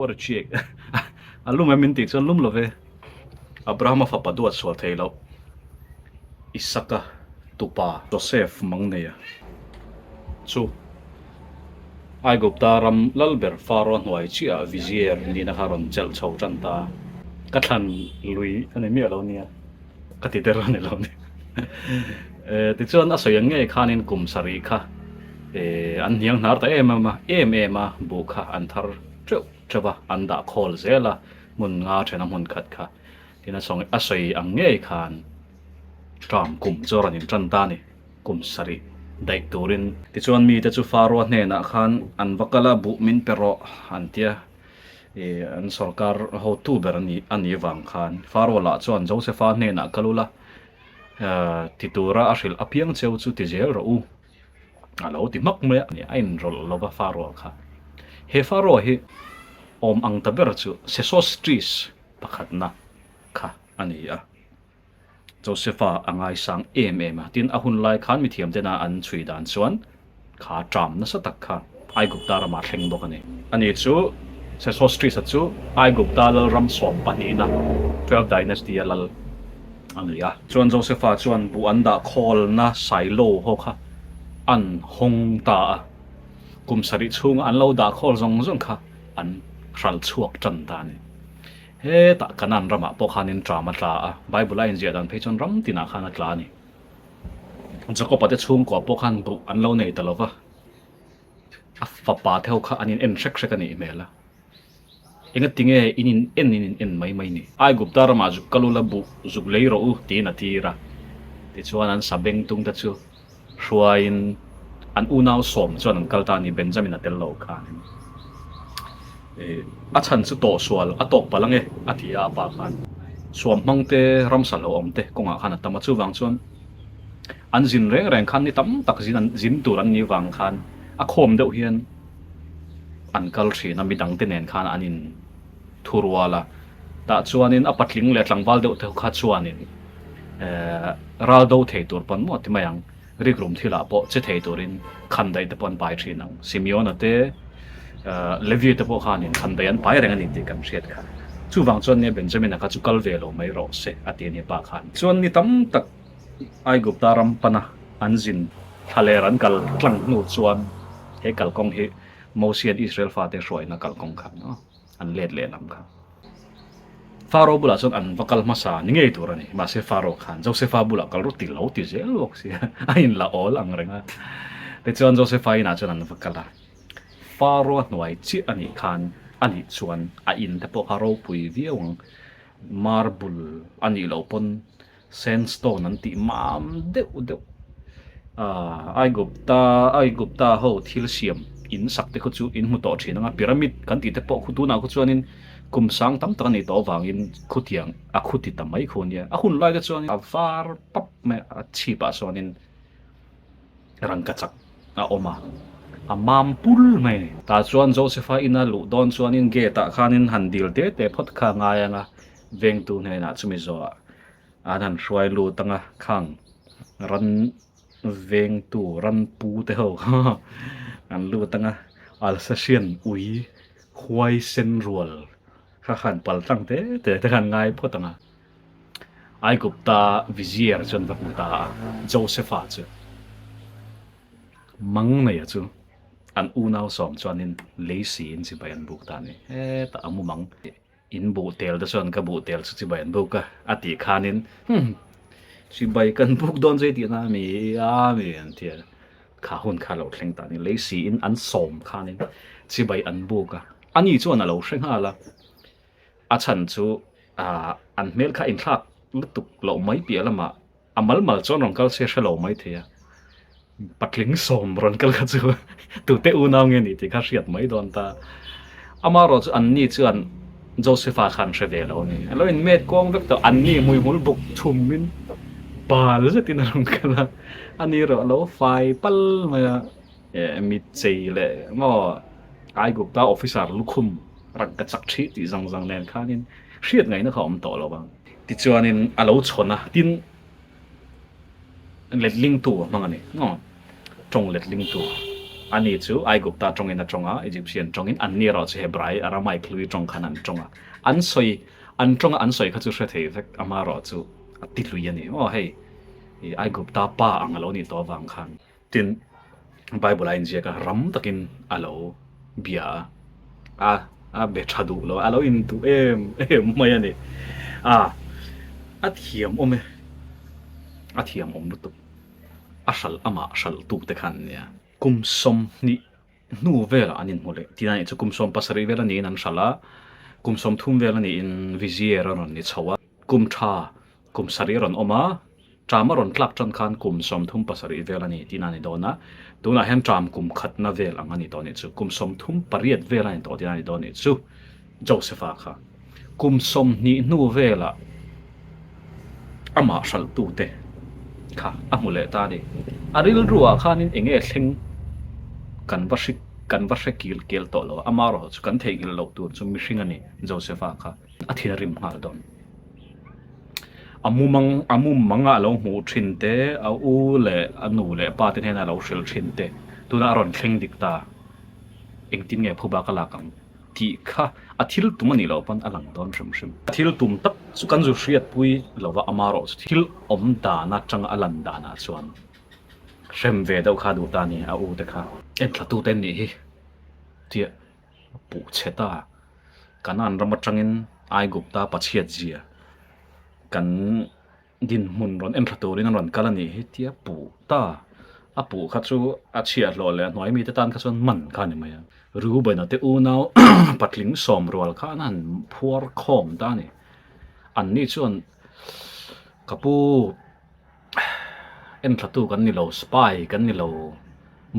What a chick. A lum em min tih chuan lum lo ve. Abrahama fapa duat sual thei loh. Isaka tupa Joseph Mangneia chu Aigupta ram lal ber Pharaoh hnuai chiah vizier nihna kha rawn chelh chho tan ta. Ka thlan lui a ni miah lo nia. Ka ti der a ni lo ni. Tichuan a sawi ang ngei khanin kum sarih kha an hniang hnar ta em em a, em em a buh kha an thar teuh teuh a, an dah khawl zel a, hmun nga thena hmun khat kha. Tin a sawi a sawi ang ngei khan ṭam kum chu a rawn inṭan ta a ni, kum sarih daih turin. Tichuan mite chu Pharaoh hnenah khan an va kal a, buh min pe rawh an tia. Ih an sorkar hotu ber a nih a nih vang khan Pharaoh lah chuan Josepha hnenah kal ula ti tura a hrilh apiang cheu chu ti zel rawh u a lo ti hmak mai a, a inrawlh lo va Pharaoh kha. He Pharaoh hi awm ang ta ber chu Sesostris pakhatna kha a ni a. Josepha a ngaisang em em a, tin a hun lai khan mithiam tena an chhui dan chuan kha ṭam nasa tak kha Aigupta ramah thleng bawk a ni. Ani chu Sesostris-a chu Aigupta lalram sawmpahnihna, Twelve Dynasty-a lal a ni a. Chuan Josepha chuan buh an dah khawlna silo ho kha an hawng ta a, kum sarih chhunga an lo dah khawl zawng zawng kha an hral chhuak ṭan ta a ni. Hetah Kanaan ramah pawh khanin ṭam a tla a, Bible a inziah dan phei chuan ram tinah khan a tla a ni. Jakob-a te chhungkua pawh khan buh an lo nei ta lo va, a fapa te ho kha an in en hrek hrek a nih hmel a. Engati nge in in en in in en mai mai ni? Aigupta ramah zuk kal ula buh zuk lei rawh u tiin a tir a. Tichuan an sabeng tung te chu Hruaiin an unau sawm chuan an kal ta a ni, Benjamin a tel lo khanin. A chhan chu tawhsual a tawk palh ange a ti a, a pa khan. Suam hmang te, ramsa hlauhawm te kawngah khan a tam a, chuvang chuan an zin reng reng khan ni tam tak zin an zin tur an nih vang khan a khawm deuh hian an kal thin a, midangte nen khan an in thurual a. Tah chuanin a patling leh tlangval deuh te kha chuanin ral do thei tur pawn maw ti mai ang, rikrum thilah pawh che thei turin khandaih te pawh an pai thin ang. Simeona te Levi te pawh khanin khandaih an pai reng a ni tih kan hriat kha. Chuvang chuan nia Benjamina kha chu kal ve lo mai rawh se a ti a ni pa khan. Chuan ni tam tak Aigupta ram pana an zin thlaler an kal tlang hnu chuan he kalkawng hi Mosian Israel fate hruaina kalkawng kha an let leh lam kha. Pharaoh bulah chuan an va kal hmasa ni ngei tur a ni. Mahse Pharaoh khan Josepha bulah kal rawh ti lo ti zel bawk si a, a inla awl ang reng a. Tichuan Josepha inah chuan an va kal a. Pharaoh a hnuai chiah a nih khan a nih chuan a in te pawh kha ropui viau ang. Marble a nih loh pawn Sandstone an tih mam deuh deuh a, Aigupta Aigupta ho thil siam in sak te khu chu in hmu tawh thin ang a, pyramid kan tih te pawh khu tunah khu chuanin kum sang tam tak a nih tawh avangin khutiang a khu ti ta mai khu ania, a hun lai te chuanin a var pap mai a, a chhip ah sawnin rangka chak a awm a, a mam pul mai a ni. Tah chuan Joseph-a ina luh dawn chuanin gate ah khanin han dil te te phawt kha a ngai ang a, Vengtu hnenah chumi zawhah an han hruai lut ang a, khang ran vengtu ran pu te ho kha an lut ang a, Alsatian ui huai sen rual kha khan pal tlang te te te khan ngai phawt ang a. Aigupta vizier chuan va hmu ta a, Josepha chu Mangneia chu an unau sawm chuanin lei siin chibai an buk ta a ni. Hetah a mumang. In buh tel te chuan ka buh tel chu chibai an buk a, a tih khanin hmm chibai kan buk dawn zui tihna a mi a mi an ti a, kha hun kha lo thleng ta a ni. Lei siin an sawm khanin chibai an buk a, ani chuan a lo hre nghal a, a chhan chu ah an hmel kha inthlak lutuk loh mai piah lamah A mal mal chuan rawn kal se hre lo mai thei a, patling sawm rawn kal kha chu tute unau nge ni tih kha hriat mai dawn ta. Amaherawh chu anni chuan Josepha khan hre ve lo a ni. A lo inmet kuang vek tawh, anni hmuihmul buk chhumin bal zetin a rawn kal a, ani erawh a lo fai pal mai a, mit chei leh maw Aigupta officer lukhum rangka chak thih tih zang zang nen khanin hriat ngaihna kha a awm tawh lo vang. Tichuanin a lo chhawn a, tin letlingtu a hmang a ni maw? Tawng letlingtu. Ani chu Aigupta tawngin a tawng a, Egyptian tawngin, anni erawh chu Hebrai, Aramaic hlui tawng khan an tawng a. An sawi, an tawnga an sawi kha chu hre thei vek, amaherawh chu a ti hlui a ni. Aw hei, Aigupta pa ang a lo nih tawh avang khan. Tin, Bible a inziak a, ram takin a lo bia a, a a be tha duh lo a, a lo induh em em mai a ni. A, a thiam awm e, a thiam awm lutuk. A hralh amah hralh tu te khan nia. Kum 20 hnu velah an inhmu leh tih a nih chu kum 17 vel a niin an hralh a, kum 30 vel a niin Vizier a rawn ni chho a, kum tha kum sarih a rawn awm a, ṭam a rawn tlak ṭan khan kum 37 vel a ni tihna a ni dawn a, tunah hian ṭam kum khatna vel ang a ni tawh a nih chu, kum 38 vel a ni tawh tihna a ni dawn a nih chu. Joseph-a kha kum 20 hnu velah amah hralhtute kha a hmu leh ta a ni. A rilruah khanin eng nge thleng kan va hri kan va hre kil kel tawh lo a, amaherawh chu kan theihnghilh loh tur chu mihring a ni Joseph-a kha a thin a rim nghal dawn. A mumang a mumanga a lo hmuh thin te, a u leh a nu leh pa te hnena a lo hrilh thin te tunah a rawn thleng dik ta, engtin nge phuba ka lak ang? Tih kha a thil tum a nih loh pawn a lang dawn hrim hrim. A thil tum tak chu kan zu hriatpui lova amarawh chu thil awm dan atanga a lan danah chuan hrem ve deuh kha a duh ta a ni, a u te kha. Enthla tu te an nih hi tia puh chhe ta. Kanaan ram atangin Aigupta pachhiat zia kan Dinhmun rawn en thla turin an rawn kal a nih hi tia puh ta. A puh kha chu a chhiahhlawh leh a hnuai mite tan kha chuan man kha a ni mai a. Reuben-a te unau patling sawm rual kha an han phuar khawm ta a ni. Anni chuan ka pu en thlatu kan ni lo, spy kan ni lo.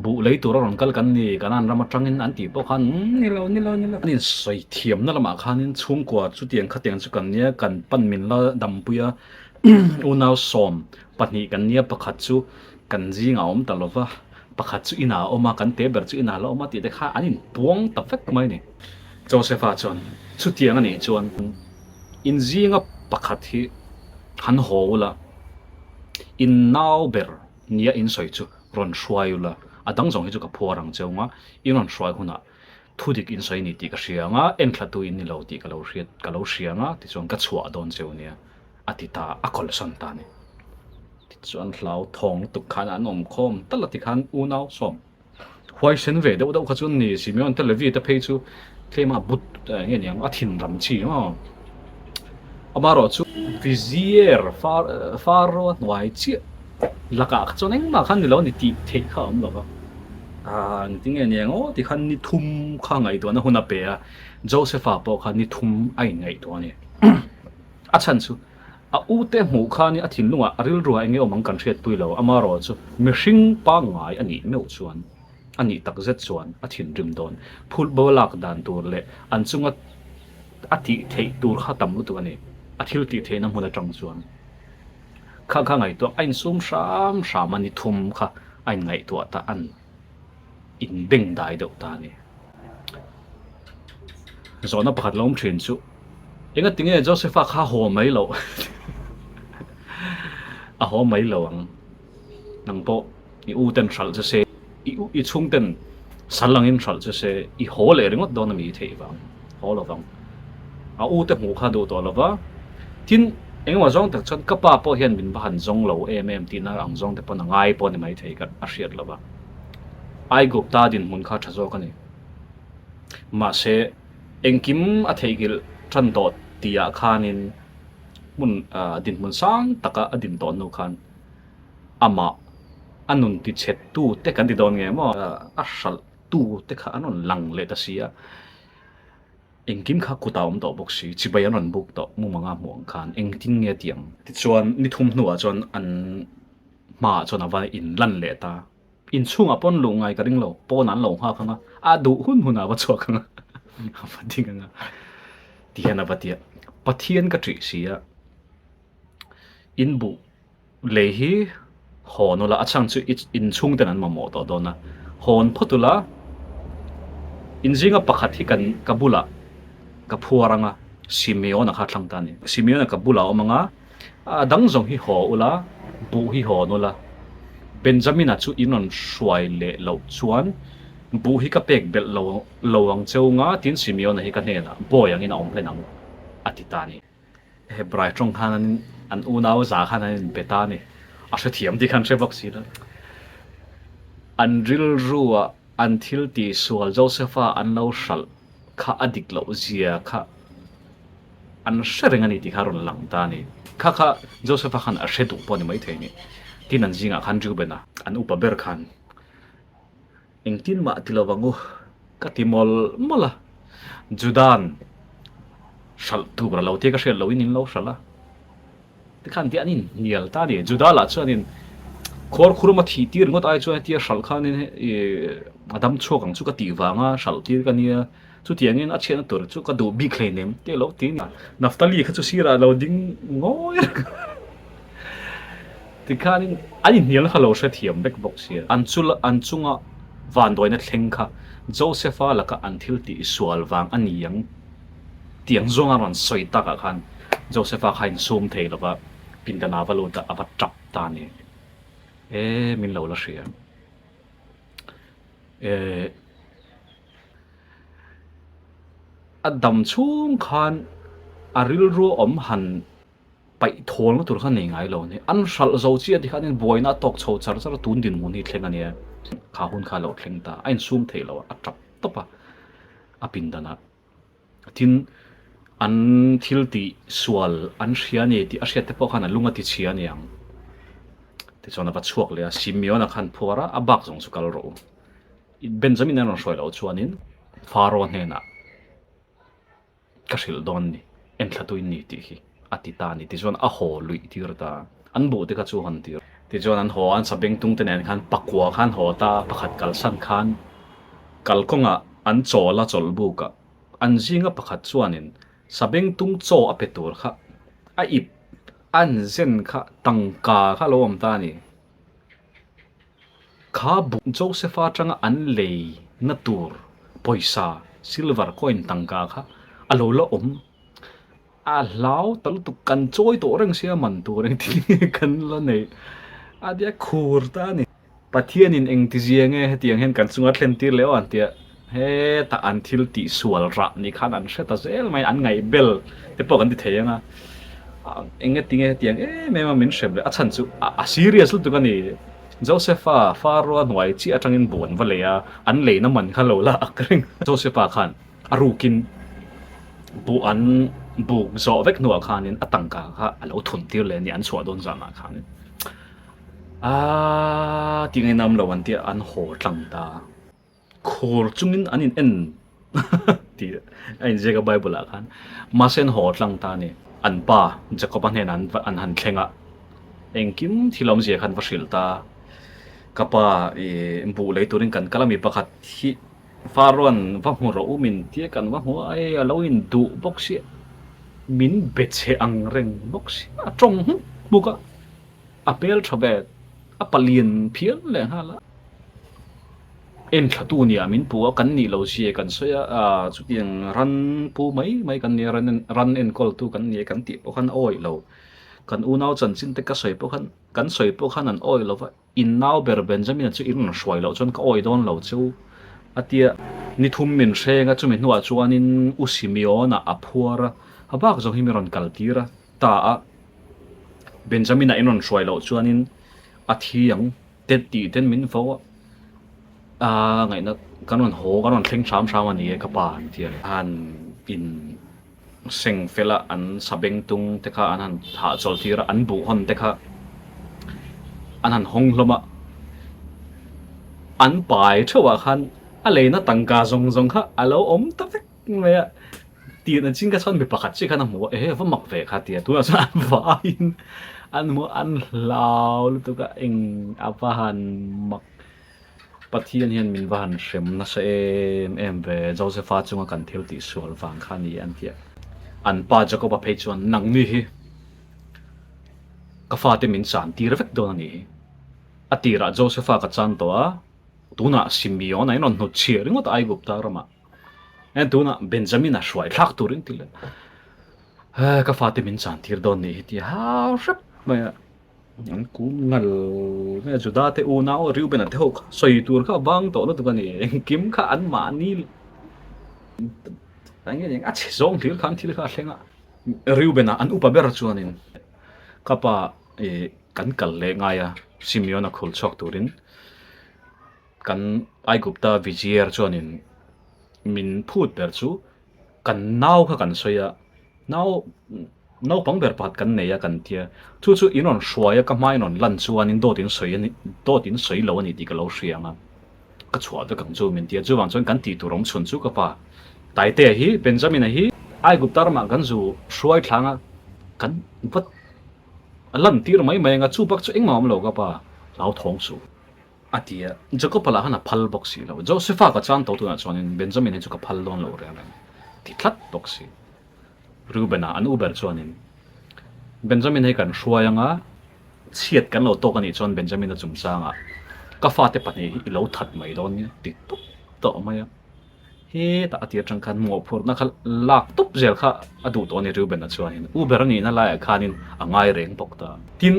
Buh lei tur a rawn kal kan ni, Kanan ram atangin an tih pawh khan umm ni lo, ni lo, ni lo. An insawi thiamna lamah khanin chhungkua chutiang khatiang chu kan nia, kan pan min la dampui a, unau 12 kan nia, pakhat chu kan zingah a awm ta lo va, pakhat chu inah a awm a, kan te ber chu inah a la awm a tih te kha an inpuang ta vek mai a ni. Josepha chuan chutiang a nih chuan in zinga pakhat hi han haw ula, in nau ber nia in sawi chu rawn hruai ula, a dang zawng hi chu ka phuar ang cheu nga, in rawn hruai hunah thu dik in sawi ni tih ka hria ang a, enthlatu in ni lo tih ka lo hriat ka lo hria ang a, tichuan ka chhuah dawn cheu nia, a ti ta, a kawlhsan ta a ni. Tichuan hlau thawng lutuk khan an awm khawm tal a tikhan unau sawm. Huaisen ve deuh deuh kha chu an ni, Simeon te Levi te phei chu tlema but nge niang a thin ram chi maw. Amaherawh chu Vizier Pharaoh a hnuai chiah lakah kha chuan engmah khan ni lo a ni tih theih kha a awm lo va. Aaa engtin nge niang aw ti khan ni thum kha ngaihtuahna hun a pe a, Josepha pawh kha ni thum a inngaihtuah a ni. A chhan chu A ute hmuh khan a thinlungah a rilruah eng nge awm ang kan hriatpui lo, amaherawh chu mihring pangngai a nih meuh chuan a nih takzet chuan a thinrim dawn. Phulh bo lak dan tur leh an chunga a tih theih tur kha tam lutuk a ni. A thil tih theihna hmun atang chuan kha kha ngaihtuah a insum hram hram a ni thum kha a inngaihtuah ta an inbengdai deuh ta a ni. Zawhna pakhat lo awm thin chu engati nge Josepha kha haw mai loh a haw mai lo ang nang pawh i u ten hralh che se i u i chhung ten sal angin hralh che se i haw leh ringawt dawn a mi theih vang haw lo vang a u te hmuh kha duh tawh lo va tin engemaw zawng tak chuan ka pa pawh hian min va han zawng lo em em tihna ang zawng te pawn a ngai pawh a ni maithei ka a hriat lo va. Aigupta dinhmun kha tha zawk a ni. Mahse, engkim a theihnghilh tan tawh tihah khanin hmun dinhmun sang taka a din tawh hnu khan amah a nun tichhettu te kan ti dawn nge maw? A hralhtu te kha an rawn lang leh ta si a. Engkim kha kutah a awm tawh bawk si, chibai an rawn buk tawh mumanga hmuh ang khan engtin nge tih ang? Tichuan, ni thum hnuah chuan an hmaah chuan a va inlan leh ta. Inchhungah pawn luh ngai ka ring lo, pawnah an lo nghak ang a, a duh hun hunah a va chhuak ang a, a va ding ang a, ti hian a va ti a. Pathian ka ṭih si a, in buh lei hi hawn ula, a chhan chu inchhung ten an mamawh tawh dawn a, hawn phawt ula, in zinga pakhat hi kan ka bulah ka phuar ang a, Simeon-a kha a thlang ta a ni. Simeon-a ka bulah a awm ang a, A dang zawng hi haw ula, buh hi hawn ula, Benjamina chu in rawn hruai leh loh chuan. Buh hi ka pek belh lo lo ang cheu nga tin Simeona hi ka hnenah bawi angin a awm hlen ang, a ti ta a ni. Hebrai tawng khan an an unau za khan an inbe ta a ni. A hrethiam tih kha an hre bawk si lo. An rilrua an thil tihsual Josepha an lo hralh kha a dik loh zia kha an hre reng a ni tih kha a rawn lang ta a ni. Kha kha Josepha khan a hre duh pawh a ni maithei a ni. Tin an zingah khan Reuben-a an upa ber khan Engtin mah ti lo vang u, ka ti mawlh mawlh a. Juda'n hralh tur a lo tia ka hriat lohin in lo hralh a. Tikhan tih an inhnial ta a ni. Juda lah chuanin khuar khuruma thih tir ringawt ai chuan hetia hralh khanin a dam chhuak ang chu ka tih vanga hralh tir ka nia. Chutiangin a chhiatna tur chu ka duh bik hleinem tih a lo ti a ni. Naftali kha chu sirah a lo ding ngawi reng a. Tikhanin an inhnialna kha lo hrethiam vek bawk sia. An chul an chunga vanduaina thleng kha Joseph-a laka an thil tih sual vang a ni ang tiang zawnga rawn sawi takah khan Joseph-a kha a insum thei lo va, pindan a va lut a, a va tap ta a ni. E, min lo la hria. E. A dam chhung khan a rilru awm han paih thawlna tur kha nei ngai lo a ni. An hralh zo chiah ti khanin buaina a tawk chho char char a, tun dinhmun hi thleng a nia. Kha hun kha a lo thleng ta, a insum theih lo a, a tap tawp a, a pindan ah. Tin, an thil tih sual an hria a ni tih a hriat te pawh khan a lung a ti chhia a ni ang. Tichuan a va chhuak leh a, Simeon-a khan phuar a, a bak zawng chu kal rawh u. Benjamin a rawn hruai loh chuanin Pharaoh hnenah ka hrilh dawn ni, enthlatu in ni tih hi a ti ta a ni. Tichuan a haw luih tir ta, an buh te kha chu hawn tir. Tichuan an haw a, an sabengtung te nen khan pakua khan haw ta, pakhat kalsan khan kalkawngah an chawl a chawlh buk a, an zinga pakhat chuanin sabengtung chaw a pe tur kha a ip an zen kha tangka kha a lo awm ta a ni. Kha buk Joseph-a atanga an lei na tur pawisa silver coin tangka kha a lo la awm. A hlau ta lutuk, kan chawi tawh reng sia man tur engtin nge kan la neih a tia khur ta a ni. Pathianin engtizia nge hetiang hian kan chunga thlen tir leh aw an tia hetah an thil tih sual rah ni khan an hre ta zel mai, an ngaih bel te pawh kan ti thei ang a. Eng nge hetiang em em a min hrem leh a chhan chu a serious lutuk a ni. Josepha Pharaoh-a hnuai chiah atangin bu an va lei a, an leina man kha lo la ak reng. Josepha khan a rukin bu an buk zawh vek hnuah khanin a tangka kha a lo thun tir leh a ni, an chhuah dawn zanah khanin. Aa tih ngainam lo an tia an haw tlang ta. Khur chungin an in en tih a inziak a Bible ah khan. Mahse an haw tlang ta a ni. An pa Jacob-a hnenah an an han thleng a, engkim thil awmzia khan va hrilh ta. Ka pa ih buh lei turin kan kal a mi pakhat hi Pharaoh-a'n va hmu rawh u min tia kan va hmu a, ei a lo in duh bawk sia, min be che ang reng bawk sia, a tawng hmuk hmuk a, a hmel tha ve, a palian phian leh nghal a. Enthlatu nia min pu a, kan nih lo zia kan sawi a, aah chutiang ran pu mai mai kan nia, ran ran enkawltu kan nia kan tih pawh khan a awih lo. Kan unau chanchin te ka sawi pawh khan, kan sawi pawh khan an awih lo va, in nau ber Benjamin-a chu in rawn hruai loh chuan ka awih dawn lo chu a tia. Ni thum min hreng a, chumi hnuah chuanin U Simeon-a a phuar a, a bak zawng hi min rawn kal tir a, ta a, Benjamin-a in rawn hruai loh chuanin a thi ang. Te tih ten min vo a, a ngaihna kan rawn haw kan rawn thleng hram hram a ni e ka pa an ti a ni. Han in seng fel a, an sabeng tung te kha an han hahchawl tir a, an buh hawn te kha an han hawng hlawm a, an pai theuh ah khan a leina tangka zawng zawng kha a lo awm ta vek mai a. Tih na chin kha chuan mi pakhat chiah khan a hmu a, ehe va mak ve kha tia tunah chuan an vaiin an hmu a, an hlau lutuk a, eng a va han mak Pathian hian min va han hrem nasa em em ve Josepha chunga kan thil tih sual vang kha a ni an ti a. An pa Jacob-a phei chuan nangni hi ka fate min chan tir vek dawn a ni hi, a tirah Josepha ka chan tawh a, tunah Simeon-a in rawn hnutchhiah ringawt a Aigupta ramah. Heng tunah Benjamin-a hruai thlak turin ti leh ka fate min chan tir dawn nih hi ti hau hrep mai a. An kum ngal mai a, Juda te unau Reuben-a te ho kha sawi tur kha a vang tawh lutuk a ni. Engkim kha anmahni a chhe zawng hlir khan thil kha a thleng a. Reuben-a an upa ber chuanin ka pa ih kan kal leh ngai a, Simeon-a khul chhuak turin kan Aigupta vizier chuanin min phut ber chu kan nau kha kan sawi a, nau naupang ber pakhat kan nei a kan tia, chu chu in rawn hruai a ka hma in rawn lan chuanin dawt in sawi a ni dawt in sawi lo a ni tih ka lo hria ang a, ka chhuah vek ang chu min tia, chuvang chuan kan tih tur awm chhun chu ka pa Taitea hi Benjamina hi Aigupta ramah kan zu hruai thlang a, kan va lan tir mai mai ang a, chu bak chu engmah awm lo ka pa hlauthawng suh. A ti a, Jakob-a lah khan a phal bawk si lo. Joseph-a ka chan tawh tunah chuanin Benjamin hi chu ka phal dawn lo reng reng ti tlat bawk si. Reuben-a an u ber chuanin Benjamin hi kan hruai anga chhiat kan lo tawk a nih chuan Benjamin-a chungchangah ka fate pahnih hi i lo that mai dawn nia ti tawp tawh mai a. Hetah a tir atang khan mawhphurhna kha lak tawp zel kha a duh tawh a ni Reuben-a chuanin u ber a nihna laiah khanin a ngai reng bawk ta. Tin,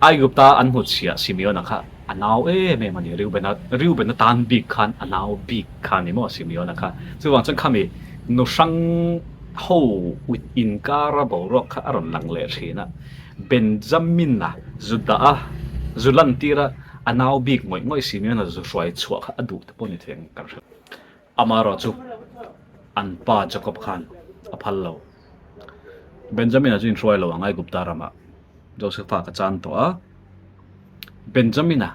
Aigupta an hnutchhiah Simeon-a kha a nau em em a ni Reuben-a, Reuben-a tan bik khan a nau bik kha a ni maw Simeon-a kha. Chuvang chuan khami nu hrang ho uit inkara boruak kha a rawn lang leh thin a. Benjamin-a Judah-a zu lantira a nau bik ngawih ngawih Simeon-a zu hruai chhuah kha a duh te pawh ni thei ang kan hre. Amaherawh chu an pa Jacob khan a phal lo. Benjamin-a chu inhruai lo ang Aigupta ramah Joseph-a ka chan tawh a, Benjamin-a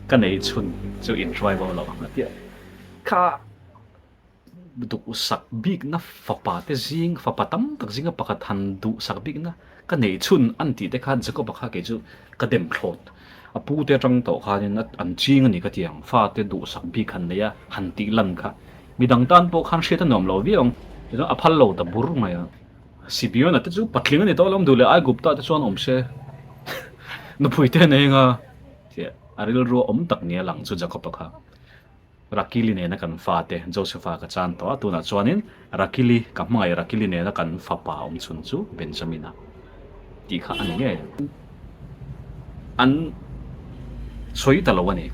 ka nei chhun chu inhruai bo lo ang a ti a. Kha duhsak bikna fapa te zing, fapa tam tak zinga pakhat han duhsak bikna ka nei chhun an tih te khan Jacob-a kha kei chu ka dem thlawt. A pu te atang tawh khanin an ching a ni ka ti ang, fate duhsak bik han nei a, han tih lan kha. Midang tan pawh khan hriat a nuam lo viau ang, tichuan a phal lo ta bur mai a. Simeon-a te chu patling a ni tawh alawm duh leh Aigupta te chuan awm se nupui te nei anga tih a rilru a awm tak ni a lang chu Jacob-a kha. Rakili nena kan fate Joseph-a ka chan tawh a, tunah chuanin Rakili, ka hmangaih Rakili nena kan fapa awm chhun chu Benjamin-a tih kha a ni ngei ang. An sawi ta lo a ni.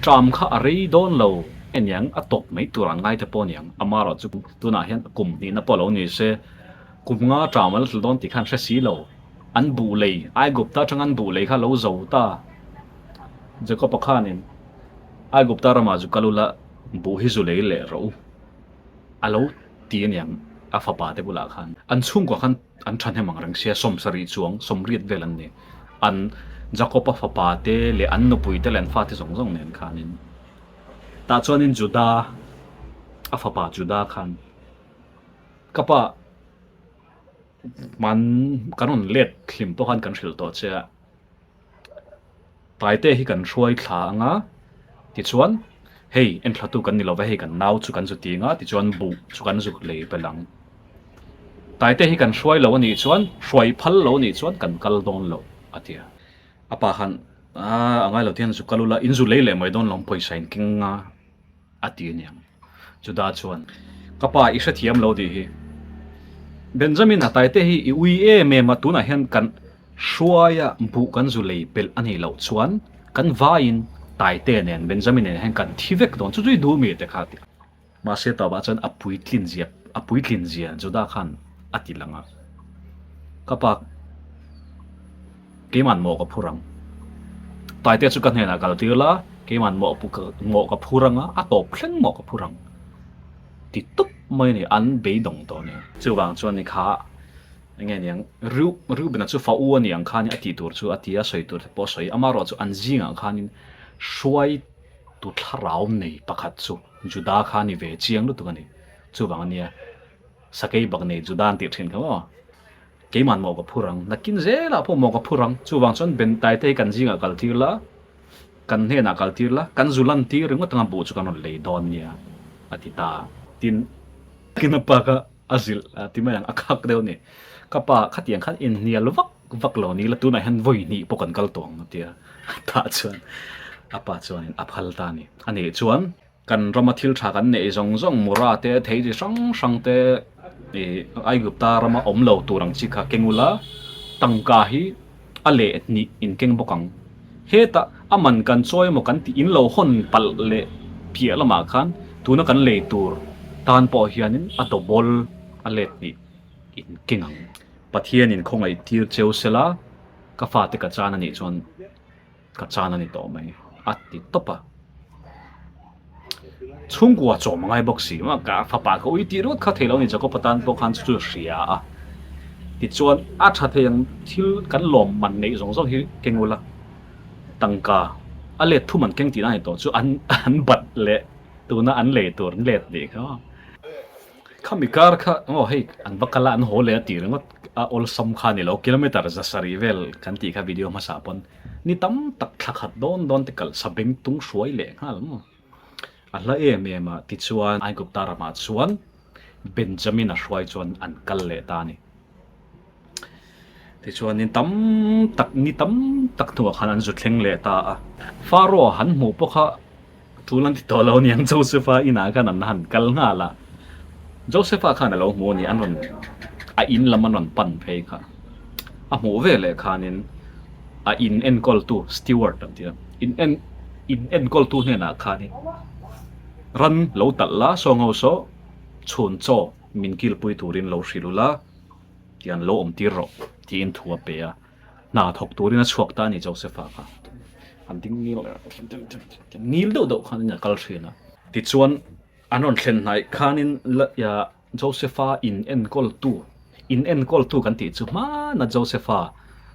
Ṭam kha a rei dawn lo aniang, a tawp mai tur an ngai te pawh aniang. Amaherawh chu tunah hian kum hnihna pawh lo ni se, kum nga ṭam a la tla dawn tih kha an hre si lo. An buh lei, Aigupta aṭanga an buh lei kha a lo zo ta. Jakob-a khanin, Aigupta ramah zu kal ula, buh hi zu lei leh rawh u, a lo ti aniang a fapa te bulah khan. An chhungkua khan an thahnem ang reng sia, sawmsarih chuang, sawmriat vel an ni. An Jakob-a fapa te leh an nupui te leh an fate zawng zawng nen khanin. Tah chuanin Juda, a fapa Juda khan, Ka pa, man kan rawn let hlim pawh khan kan hrilh tawh che a, Taite hi kan hruai thla ang a, tichuan hei enthlatu kan ni lova hei kan nau chu kan zu ti ang a, tichuan buh chu kan zuk lei belh ang. Taite hi kan hruai lo a nih chuan, hruai phal lo a nih chuan kan kal dawn lo a ti a. A pa khan, Aaa a ngai lo tihian zu kal ula, in zu lei leh mai dawn lo ang pawisa in keng a. A ti aniang. Judah chuan, Ka pa, i hrethiam lo tih hi. Benjamin a taite hi i ui em em a, tunah hian kan hruaia buh kan zu lei pelh a nih loh chuan kan vaiin taite nen, Benjamin nen hian kan thi vek dawn. Chu chu i duh mi te kha a ti a. Mahse tawpah chuan a puitlin zia, a puitlin zia Judah khan a ti lang a. Ka pa, Keiman mawh ka phur ang. Taite chu ka hnenah kal tir la, keiman mawh mawh ka phur ang a, a tawp thleng mawh ka phur ang. Ti tawp mai a ni, an beidawng tawh a ni. Chuvang chuan ni kha eng nge niang, Reu Reubena chu fa u a ni ang khanin a tih tur chu a ti a, sawi tur te pawh a sawi. Amaherawh chu an zingah khanin hruaitu thlarau nei pakhat chu Juda kha a ni ve chiang lutuk a ni. Chuvang a nia, sakei bak nei Juda an tih thin kha maw? Keiman mawh ka phur ang, nakin zelah pawh mawh ka phur ang. Chuvang chuan Bentai te hi kan zingah kal tir la, kan hnenah kal tir la, kan zu lan tir ringawt anga buh chu kan rawn lei dawn nia, a ti ta. Tin, kin a pa kha a zilh a ti mai ang, a khak deuh a ni. Ka pa, khatiang khan inhnial vak vak lo ni la, tunah hian vawi hnih pawh kan kal tawh ang, a ti a. Tah chuan a pa chuanin a phal ta a ni. A nih chuan. Kan rama thil tha kan neih zawng zawng mura te, thei chi hrang hrang te ih Aigupta rama awm lo tur ang chi kha keng ula tangka hi A leh hnih in keng bawk ang. Hetah a man kan chawi emaw kan tih in lo hawn palh leh piah lamah khan tuna kan lei tur tan pawh hianin a double a let hnih in keng ang. Pathianin khawngaih tir cheu sela ka fate ka chan a nih chuan ka chan a ni tawh mai a ti tawp a. Chhungkua chawm a ngai bawk si a, ka fapa ka ui tih ringawt kha thei lo a ni Jacob-a tan pawh khan chu chu hria a. Tichuan a tha thei ang thil kan lawm man neih zawng zawng hi keng ula tangka a let thum an keng tihna a ni tawh chu an an bat leh tuna an lei tur an let nih kha. Khami kar kha aw hei an va kal a an haw leh a tih ringawt a awlsam kha a ni lo kilometer za sarih vel kan tih kha video hmasa pawn ni tam tak thla khat dawn dawn te kalh sa beng tung hruai leh nghal maw a hla em em a tichuan Aigupta ramah chuan Benjamin a hruai chuan an kal leh ta a ni. Tichuanin tam tak ni tam tak hnuah khan an zu thleng leh ta a. Pharaoh han hmuh pawh kha tul an ti tawh lo aniang Joseph-a inah khan an han kal nghal a. Joseph-a khan a lo hmu a ni, an rawn a in lam an rawn pan phei kha. A hmuh ve leh khanin a in enkawltu steward an ti a, in en in enkawltu hnenah khanin ran lo talh la saw ngho saw chhun chaw min kilpui turin lo hrilh ula. Tian lo awm tir rawh tiin thu a pe a, hna thawk turin a chhuak ta a ni Joseph-a kha. An ding ngil ngil deuh deuh khanin a kal thin a. Tichuan an rawn thlen hnaih khanin Joseph-a in enkawltu, in enkawltu kan tih chu hmana Joseph-a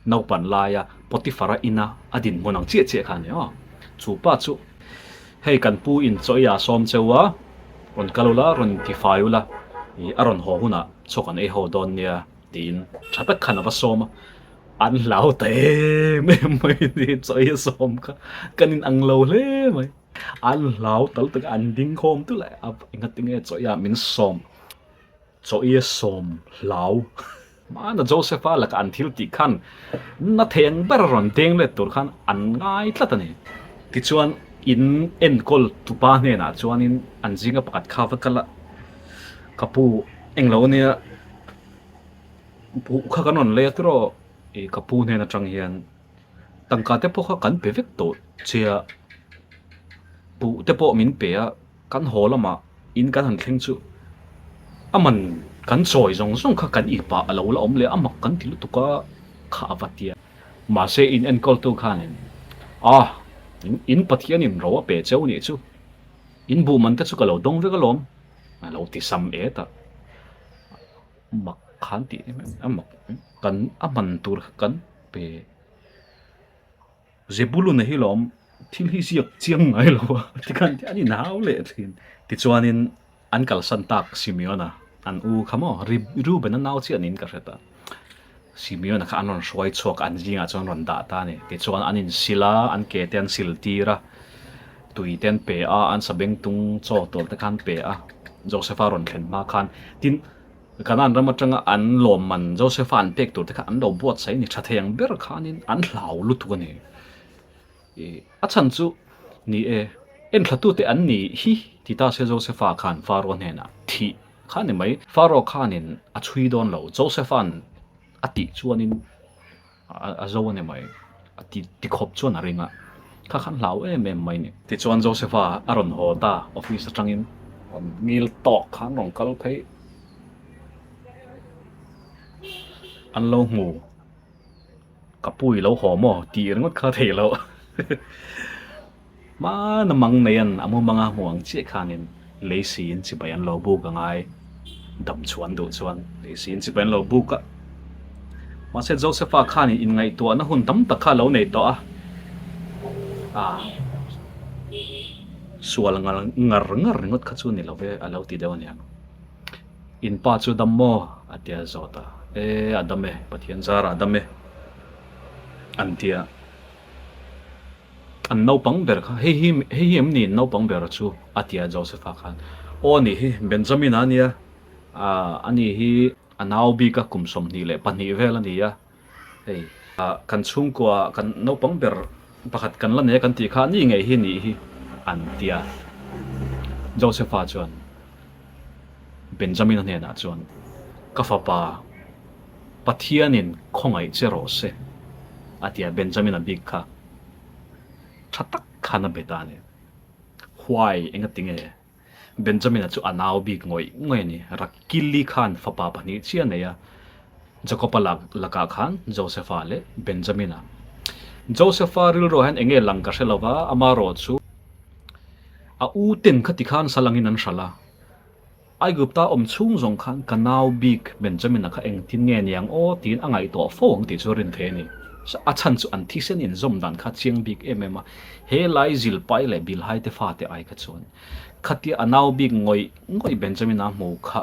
naupan laia Potiphar-a ina a dinhmun ang chiah chiah kha a ni aw. Chu pa chu hei kan pu in chaw ei a sawm cheu a, rawn kal ula, rawn tifai ula, ih a rawn haw hunah Chaw kan ei ho dawn nia tiin tha tak khan a va sawm a, an hlau ta em em mai a ni, chaw ei a sawm kha kan in ang lo hle mai, an hlau tal tak a, an ding khawm tulh a, engati nge chaw ei ah min sawm, chaw ei a sawm hlau hmana Joseph-a lakah an thil tih khan na thei ang ber a rawn deng let tur khan an ngai tlat a ni. Tichuan in enkawl tupa hnenah chuanin an zinga pakhat kha va kal a. Ka pu englo ania buh kha kan rawn lei a tiraw ih ka pu hnen atang hian tangka te pawh kha kan pe vek tawh che a buh te pawh min pe a kan haw lamah in kan han thleng chu a man kan chawi zawng zawng kha kan ip ah a lo la awm leh a mak kan ti lutuk a kha a va tia mahse in enkawl tu khanin a in Pathianin ro a pe cheu nih chu. In buh man te chu ka lo dawng vek alawm, a lo ti sam et a, mak khan tih em em a mak kan a man tur kha kan pe Zebulun a hi lawm thil hi ziak chiang ngai lo a tikhan an inhau leh thin tichuanin an kalsan tak Simeon-a an u kha maw Reuben-a nau chiah niin ka hre ta. Simeon-a kha an rawn hruai chhuak a, an zingah chuan rawn dah ta a ni. Tichuan an insil a, an ke te an sil tir a, tui te an pe a, an sabengtung chaw tur te kha an pe a, Joseph-a rawn thlen hma khan. Tin, Kanaan ram atanga an lawmman Joseph-a an pek tur te kha an lo buatsaih a ni, tha thei ang ber khanin an hlau lutuk a ni. Ih, a chhan chu ni e, enthlatute an ni hi ti ta se Joseph-a khan Pharaoh hnenah thih Kha ni mai, Pharaoh khanin a chhui dawn lo, Josepha'n a tih chuanin a zo a ni mai, a ti ti khawp chuan a ring a, kha khan hlau em em mai ni. Tichuan Josepha a rawn haw ta, office atangin rawn ngil tawk khan rawn kal phei, an lo hmu, ka pu i lo haw maw tih ringawt kha a thei loh. Hmana mang nei an a mumanga hmu ang chiah khanin lei siin chibai an lo buk a ngai, dam chhuan duh chuan lei siin chibai an lo buk a. Mahse Josepha khanin inngaihtuahna hun tam tak kha a lo nei tawh a, ah sual ngar ngar ngar ringawt kha chu ni lo ve a lo ti deuh aniang. In pa chu dam maw? a ti a zawt a, E a dam e, Pathian zarah a dam e an ti a. An naupang ber kha, hei hi hei hi em ni an naupang ber chu? a ti a Joseph-a khan. Aw nih hi, Benjamin-a a nia, ah ani hi a nau bik a kum 22 vel a ni a, hei kan chhungkua kan naupang ber pakhat kan la nei a kan tih kha ani ngei hi nih hi an ti a. Joseph-a chuan Benjamin-a hnenah chuan, Ka fapa, Pathianin khawngaih che rawh se. a ti a, Benjamin-a bik kha tha tak khan a bet a ni. Why? Engati nge? Benjamin-a chu a nau bik ngawih ngawih a ni. Rakili khan fapa pahnih chiah a nei a, Jakob-a lak lakah khan Joseph-a leh Benjamin-a. Joseph-a rilruah hian eng nge lang ka hre lo va, amarawh chu a u ten khati khan sal angin an hralh a. Aigupta awm chhung zawng khan ka nau bik Benjamin-a kha engtin nge niang aw tiin a ngaihtuah fo ang tih chu rin thei a ni. A chhan chu an thisen inzawm dan kha chiang bik em em a, he lai Zilpai leh Bilhai te fate ai kha chuan khatia a nau bik ngawih ngawih Benjamin-a hmu kha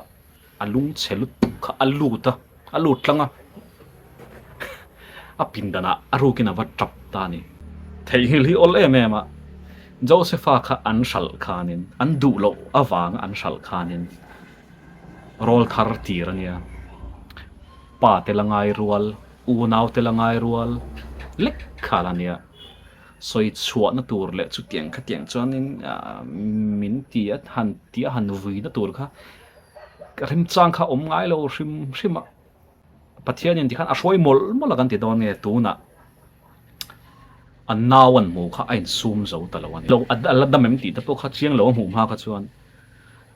a lungchhe lutuk kha a lut a, a lut tlang a, a pindanah a rukin a va tap ta a ni. Theihnghilh hi awl em em a, Josepha kha an hralh khanin, an duh loh avanga an hralh khanin rawl thar tir a nia. Pa te la ngai rual, unau te la ngai rual lek kha la nia. Sawi chhuahna tur leh chutiang khatiang chuanin min ti a, han ti a han vuina tur kha remchang kha awm ngai lo hrim hrim a. Pathianin tikhan a hruai mawlh mawlh a kan ti dawn nge tunah an nau an hmuh kha a insum zo ta lo a ni. A la dam em tih te pawh kha chiang lo a hmuh hma kha chuan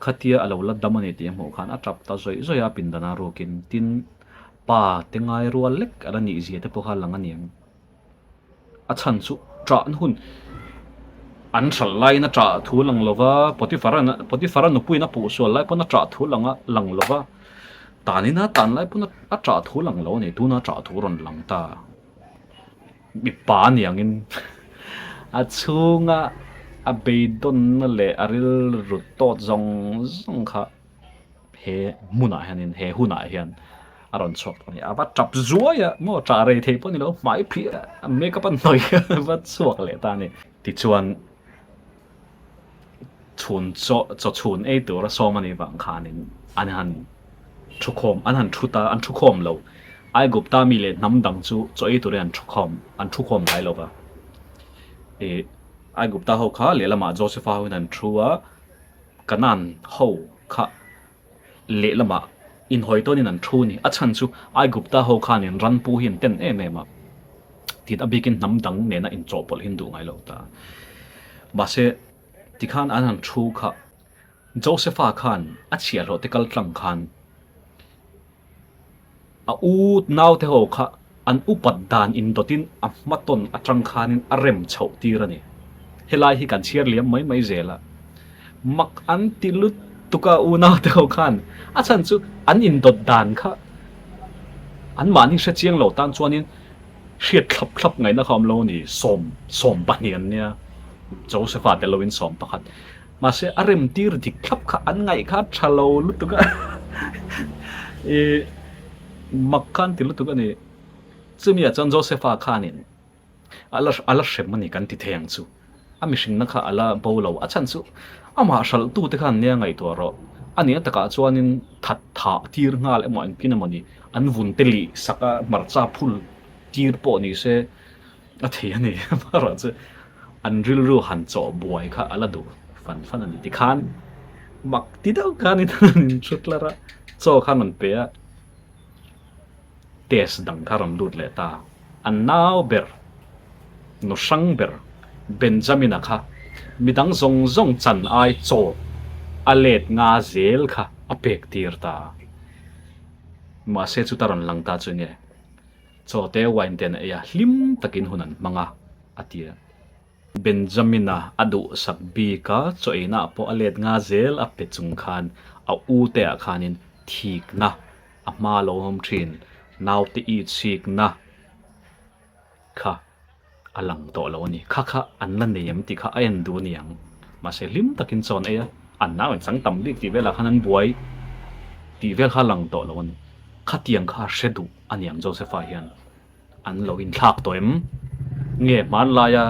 khatia a lo la dam a ni tih a hmuh khan a tap ta zawih zawih a pindana rukin tin pa te ngai rual lek a la nih zia te pawh kha a lang a niang. A chhan chu ṭahna hun an hralh laiin a ṭah thu lang lo va, Potiphar-a Potiphar-a nupuiin a puh sual lai pawn a ṭah thu lang a lang lo va, tanin a tan lai pawn a ṭah thu lang lo a ni, tuna ṭah thu rawn lang ta. Mipa a ni angin a chhunga a beidawnna leh a rilru tawt zawng zawng kha He hmunah hianin, he hunah hian a rawn chhuak a ni. A va tap zuai a, maw tah rei thei pawh a ni lo, hmai phih a, makeup a hnawih a va chhuak leh ta a ni. Tichuan, chhun chaw, chaw chhun ei tura sawm a nih vang khanin an han thu khawm, an han thu ta, an thu khawm lo. Aigupta mi leh hnam dang chu chaw ei turin an thu khawm, an thu khawm ngai lo va. Ih, Aigupta ho kha lehlamah Josepha hoin an thu a, Kanaan ho kha lehlamah inhawi tawnin an thu a ni. A chhan chu Aigupta ho khanin ran pu hi an ten em em a, tin a bikin hnam dang nena inchawhpawlh hi an duh ngai lo ta. Mahse, tikhan an han thu kha Josepha khan a chhiahhlawh te kal tlang khan A u naute ho kha an upat dan indawtin a hmatawn atang khanin a rem chhoh tir a ni. Helai hi kan chhiar liam mai mai zel a. Mak an ti lutuk a u naute ho khan a chhan chu an indawt dan kha anmahni hre chiang lo tan chuanin hriat thlap thlap ngaihna kha awm lo a ni. Sawm 12 an nia, Josepha tel loin 11. Mahse a rem tir dik thlap kha an ngaih kha tha lo lutuk a i mak kha an ti lutuk a ni. Chumi ah chuan Josepha khanin a la a la hrem a ni kan ti thei ang chu. A mihringna kha a la bo lo. A chhan chu amah hralh tu te khan nia ngaihtuah rawh. A nih a takah chuanin that thah tir nghal emaw engtin emaw ni an vun te lih sak a hmarcha phul tir pawh ni se A thei a ni erawh chu an rilru han chawh buai kha a la duh fan fan a ni. Tikhan mak ti deuh khanin an in hrut tlar a, chaw khan rawn pe a, test dang kha rawn lut leh ta. An nau ber, nu hrang ber Benjamin-a kha midang zawng zawng chan ai chaw a let nga zel kha a pek tir ta. Mahse chuta rawn lang ta chu nge? Chaw te wine ten a ei a, hlim takin hun an hmang a, a ti a. Benjamin-a a duhsak bik a, chaw eina ah pawh a let nga zel a pe chung khan a u te ah khanin thikna a hma lo awm thin, naute i chhikna kha a lang tawh lo a ni. Kha kha an la nei em tih kha a en duh a ni ang. Mahse hlim takin chaw an ei a, an nau in chang tam bik tih velah khan an buai tih vel kha a lang tawh lo a ni. Khatiang kha a hre duh a ni ang Josepha hian an lo inthlak tawh em? Nge hmanlaia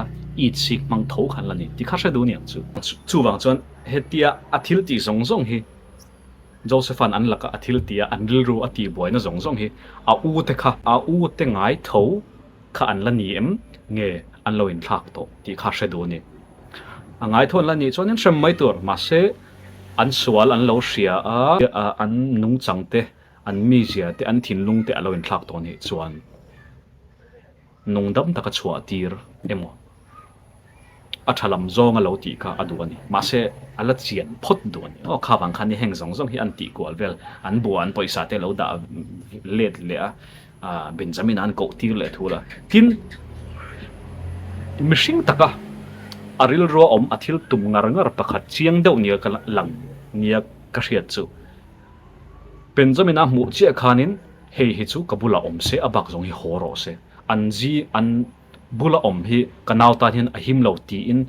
it sik hmang tho khan la ni tih kha hre duh a ni ang chu. Chuvang chuan hetia a thil tih zawng zawng hi Josepha'n an laka a thil tih a an rilru a tihbuaina zawng zawng hi a u te kha a u te ngai tho kha an la ni em? Nge an lo inthlak tawh tih kha hre duh a ni. A ngai tho an la nih chuan in hrem mai tur mahse an sual an lo hria a, an nungchang te, an mizia te, an thinlung te a lo inthlak tawh nih chuan. Nungdam taka chhuah tir emaw a tha lam zawng a lo tih kha a duh a ni. Mahse, a la chian phawt duh a ni. Aw, kha vang khan hi heng zawng zawng hi an tih kual vel, an buah an pawisa te lo dah let leh a, Benjamin-a an koh tir leh thu la. Tin, mihring taka a rilrua awm a thil tum ngar ngar pakhat chiang deuh nia ka lang nia ka hriat chu. Benjamin-a hmuh chiah khanin hei hi chu ka bulah awm se, a bak zawng hi haw rawh se. An zi an bula awm hi ka nau tan hian a him lo tiin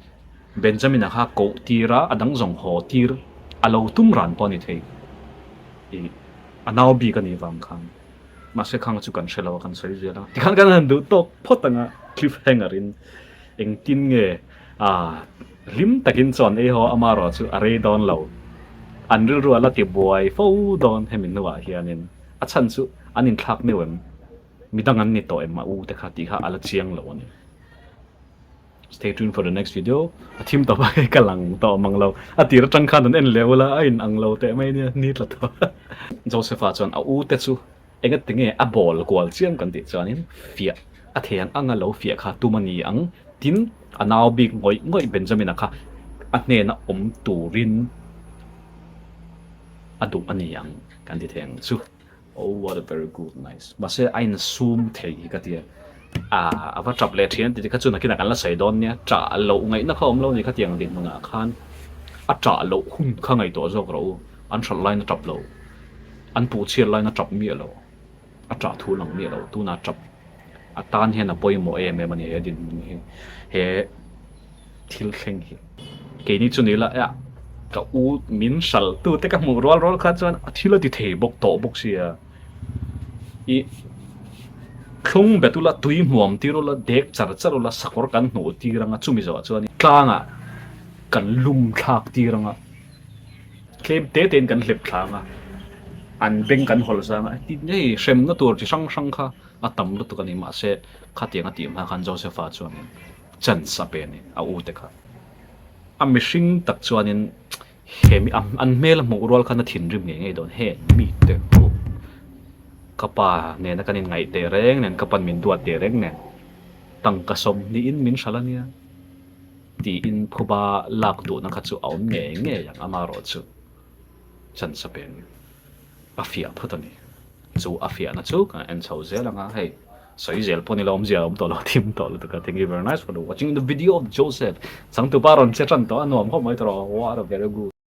Benjamin-a kha koh tir a, a dang zawng haw tir a lo tum ran pawh a ni thei. Ih, a nau bik a nih vang khan. Mahse khang chu kan hre lo a, kan sawi zel a. Tikhan kan han duh tawk phawt ang a, cliffhanger in engtin nge ah hlim takin chuan ei haw amarawh chu a rei dawn lo. An rilru a la ti buai fo dawn hemi hnuah hianin a chhan chu an inthlak meuh em? Midang an ni tawh em a u te kha tih kha a la chiang lo a ni. Stay tuned for the next video. A thim tawp a hei ka lang tawh mang lo. A tir atang khan an en leh ula a in ang lo teh mai nia ni tla tawh. Joseph-a chuan a u te chu engati nge a bawl kual chiam kan tih chuanin fiah a thei ang anga lo fiah kha tum a ni ang. Tin, a nau bik ngawih ngawih Benjamin-a kha a hnena awm turin a duh a ni ang kan ti thei ang chu. Oh what a very good nice mahse a insum thei hi ka tia ah a va tap leh thin tih te kha chu nakinah kan la sawi dawn nia tah loh ngaihna kha awm lo ni khatiang dinhmunah khan a tah loh hun kha ngaihtuah zawk rawh u an hralh laina tap lo an puh chhiat laina tap miah lo a tah thu lang miah lo tunah tap a tan hian a pawimawh em em a ni he dinhmun hi he thil thleng hi. Keini chu ni la e ka u min hral tu te ka hmuh rual rual kha chuan a thil a ti thei bawk tawh bawk sia. I thlung bet ula tui hmuam tir ula dek char char ula sakawr kan hnuh tir anga chumi zawh chuan tlangah kan lum thlak tir anga tlem te te in kan hlep thla anga an beng kan hawlh zang a ti hei hremna tur chi hrang hrang kha a tam lutuk a ni mahse khatiang a tih hma khan Joseph-a chuanin chance a pe a ni a u te kha. A mihring tak chuanin he mi an hmel a hmuh rual khan a thinrim ngei ngei dawn he mi te pawh ka pa nena kan inngaih teh reng nen ka pan min duat teh reng nen tangka 20 in min hralh a nia tiin phuba lak duhna kha chu a awm ngei ngei ang amaherawh chu chance a pe a ni a fiah phawt a ni. Chu a fiahna chu kan en chho zel ang a, hei sawi zel pawh ni lo awmzia a awm tawh lo thim tawh lutuk a, thank you very nice for the watching the video of Joseph changtupa rawn che tan tawh a nuam khawp mai tawh what a very good.